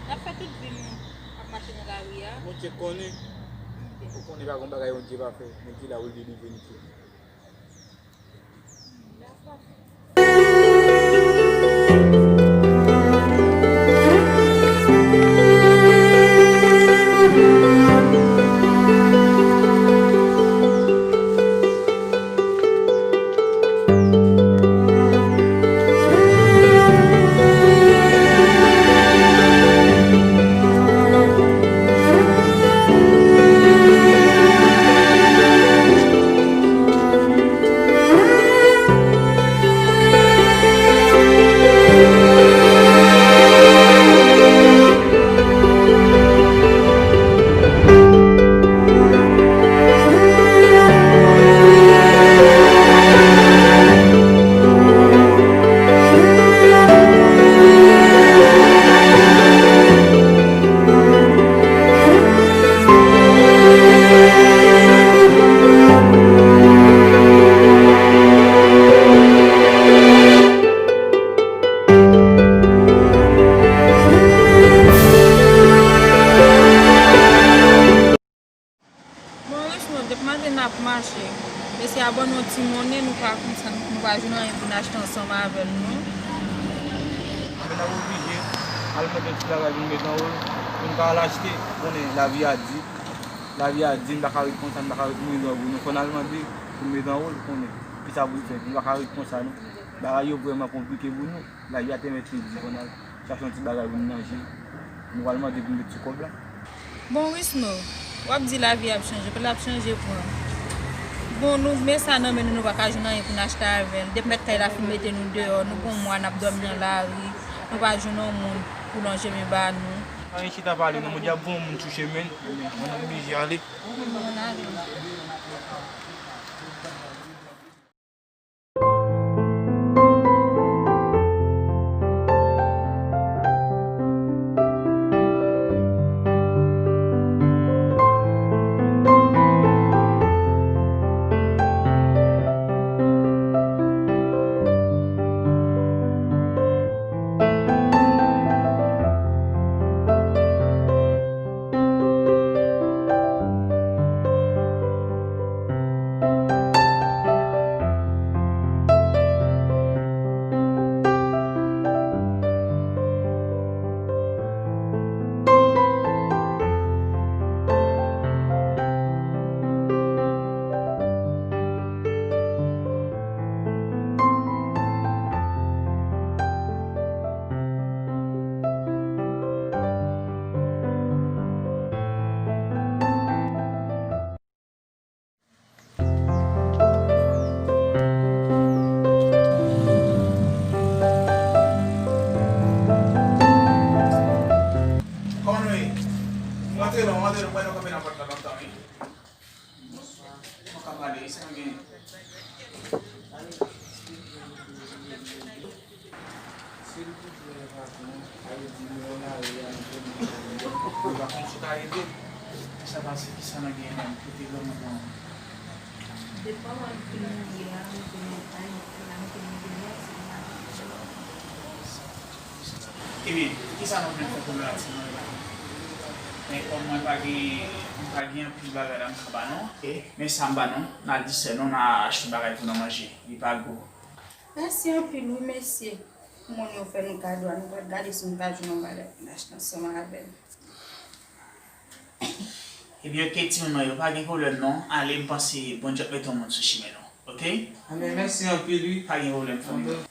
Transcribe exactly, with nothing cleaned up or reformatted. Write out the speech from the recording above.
N ap fè tout vi nou ap mache nan lari a. Bondye konnen. Ou konnen pa gen bagay Bondye pa fè. Bondye la pou l delivre nou tou. Moris, nou, depi maten n ap mache. Mesye a ban nou ti monnen, nou pa konn sa, nou pa jwenn anyen pou n achte ansanm avè l, non. Men n ap oblije al mande yon ti bagay pou n met nan wòl, pou n ka al achte. Konnen lavi a di, lavi a di, n pa ka ret konsa, n pa ka ret mouri nan wòl, nou fò n al mande pou n met nan wòl, konnen kisa pou n fè, nou pa ka ret konsa, non. Bagay yo vrèman konplike pou nou. Lavi a te mèt di pou n al chache yon ti bagay pou n manje. Nou pral mande pou n met sou kòb la. Bon, Wisno, w ap di lavi ap chanje, pa l ap chanje pran. Bon, nou men sa nan men nou, nou pa ka jwenn anyen pou n achte avè l. Depi mèt kay la fin mete nou deyò, nou gon mwa n ap dòmi nan lari, nou pa jwenn yon moun pou lonje men ba nou. Anyen chita pale, non, Bondye ap voye yon moun sou chemen n, men mwen oblije ale. Bon, n ale. Kòman nou ye? Mwen antre non, mwen antre non, mwen kanpe nan pòt la lontan, wi. Mwen ka pale, wi, sa gen. Silvouplè, patwon, al di nou yon lari a, nou konnen nou pa konn si w ka ede. Sa pase, kisa n ap genyen la, kote granmoun nan? Depi w al fin mouri a, nou te nan kay, la nou te nan deyò, se la. Ebyen, kisa nou vle fè pou nou la, timoun? Men kòm mwen pa gen, mwen pa gen anpil bagay la, m ka ba nou. Men sa m ba nou, n al di sè nou, n al achte bagay pou nou manje. Li pa gwo. Mèsi anpil wi mesye. Pou moun yo fè nou kado a, nou pral gade si nou ka jwenn yon bagay pou n achte ansanm avè l. Ebyen, oke, timoun mwen yo, pa gen pwoblèm non. Ale, m panse Bondye ap mete yon moun sou chimen nou. Oke? Anben, mèsi anpil wi. Pa gen pwoblèm, fanmi mwen.